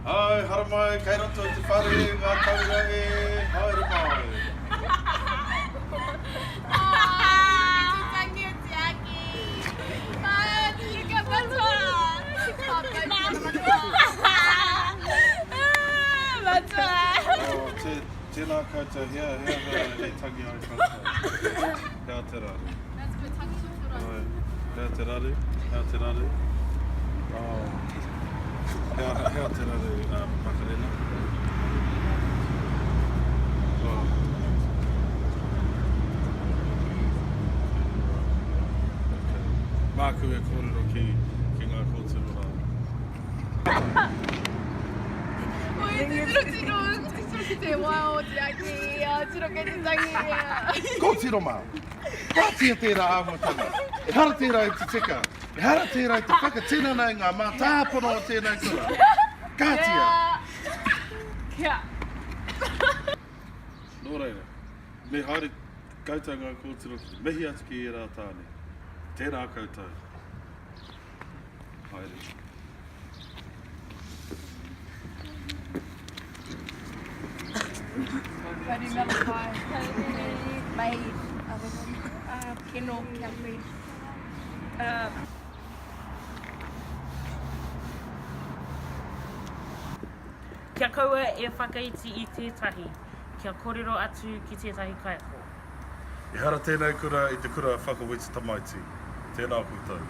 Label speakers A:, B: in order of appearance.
A: Ai, haramai, kei roto i te whare ngā tauira e, haere mai. Oh, te, tēnā koutou, hea, hea, hea, e tangi ai koutou. Hea te raru. Ai, hea te raru, hea te raru. Oh, hea, hea te raru, um, Makarena. Oh. Okay. Māku e kōrero ki, ki ngā kōtiro rā. Kōtiro mā! Kātia tērā āhuatanga. Ehara tērā i te tika. Ehara tērā i te whakatinana i ngā mātāpono o tēnei kura. Kātia!
B: Kia.
A: Nō reira, me haere koutou ngā kōtiro ki te mihi atu ki ērā tāne. Tērā koutou. Haere.
B: Kauri Malakai. Mai kino kia koe.
C: Kia kaua e whakaiti i tētahi, kia korero atu ki tētahi kaiako.
A: Ehara tēnei kura i te kura whakawhiti tamaiti. Tēnā koutou.